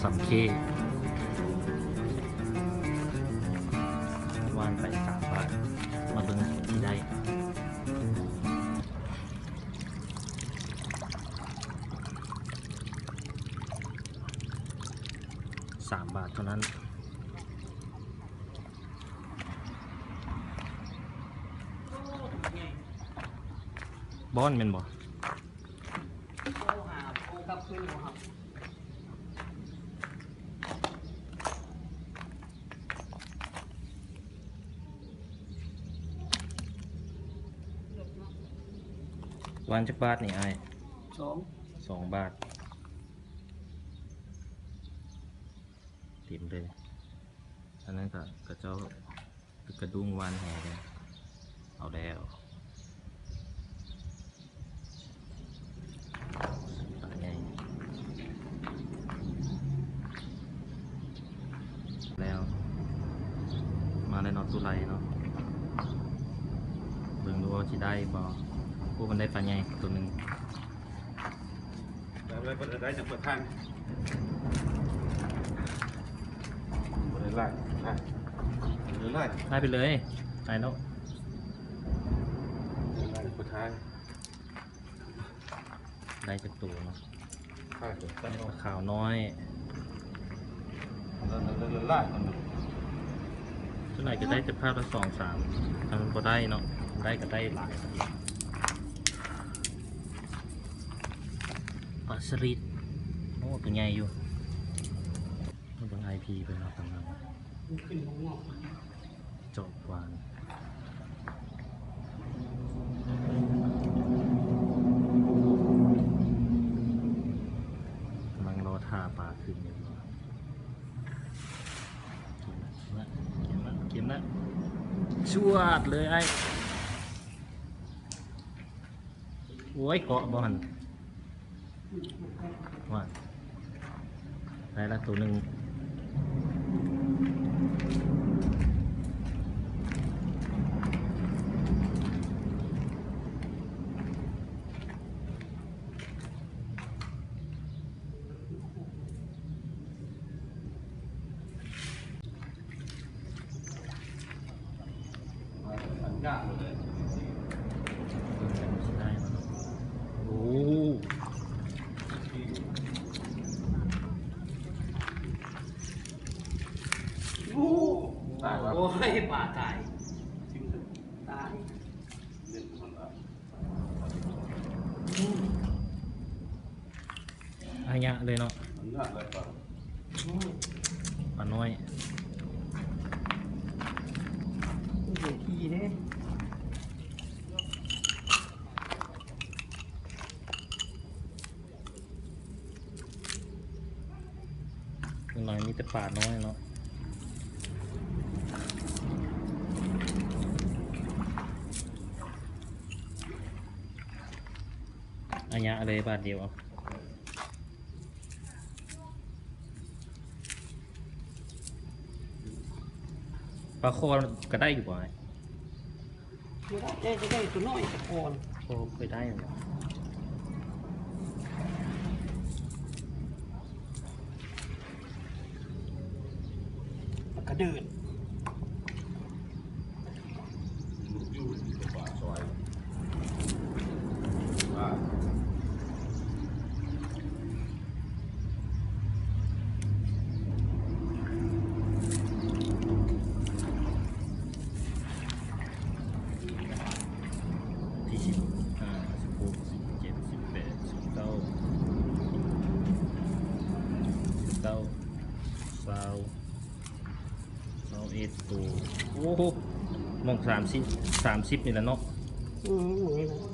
ສຳເຄ ຫວ່ານໄປສາມບາດ ມາເບິ່ງຜົນທີ່ໄດ້ ສາມບາດເທົ່ານັ້ນ. ບອນແມ່ນບໍ່? ຫວ່ານຈັກບາດນີ້ອ້າຍ? ສອງ ສອງບາດ. ເຕັມເລີຍ. ອັນນັ້ນກໍ ຂະເຈົ້າກະດຸ້ງຫວ່ານແຫເດ້. ເອົາແລ້ວ ປາໃຫຍ່ແລ້ວ. ມາແລ້ວເນາະ ຕູ້ໄຫຼເນາະ. ເບິ່ງດູວ່າຊິໄດ້ບໍ່. ໂອ້ ມັນໄດ້ປາໃຫຍ່ໂຕໜຶ່ງ. ໄດ້ ໄດ້ ໄດ້ຈັກປະທານ ບໍ່ໄດ້ຫຼາຍ ໄດ້ ໄດ້ຫຼາຍ ໄດ້ໄປເລີຍ ໄດ້ແລ້ວ ໄດ້ຫຼາຍປະທານ. ໄດ້ຈັກໂຕເນາະ ໄດ້ປາຂາວນ້ອຍ ຫຼາຍໆ ສ່ວນຫຼາຍຈະໄດ້ແຕ່ພາບລະສອງສາມ ຄັນບໍ່ໄດ້ເນາະ ໄດ້ກໍໄດ້ຫຼາຍ. ປາສະລິດ ໂອ້ ຕົວໃຫຍ່ຢູ່. ເບິ່ງ ໄອພີ ເພິ່ນເອົາກຳລັງຈອບຫວ່ານ ກຳລັງລໍຖ້າປາຂຶ້ນຢູ່. ເກມລະ ເກມລະ ເກມລະ ຊວດເລີຍອ້າຍ. ໂອ້ຍ ເກາະບໍ່ຫັ້ນ ວ່າ ໄດ້ລະໂຕໜຶ່ງ. ໂອ້ ໂອ້ຍ ປາຕາຍ ຕາຍ. ອາຍະເລີຍເນາະ ປານ້ອຍ ໂອ້ໂຫ ຂີ້ເດ້. ສ່ວນຫຼາຍມີແຕ່ປານ້ອຍເນາະ ອາຍະເລີຍບາດດຽວ. ປາຄໍກໍໄດ້ຢູ່ບໍ່ອ້າຍ? ບໍ່ໄດ້ ໄດ້ ໄດ້ຕົວນ້ອຍແຕ່ກ່ອນ ບໍ່ເຄີຍໄດ້ແມ່ນບໍ່? ປາກະເດີນ. ທີສິບຫ້າ ສິບຫົກ ສິບເຈັດ ສິບແປດ ສິບເກົ້າ ສິບເກົ້າ ຊາວ ຊາວເອັດໂຕ. ໂອ້ໂຫ ມອງສາມສິບ ສາມສິບນີ້ແຫຼະເນາະ. ອືມ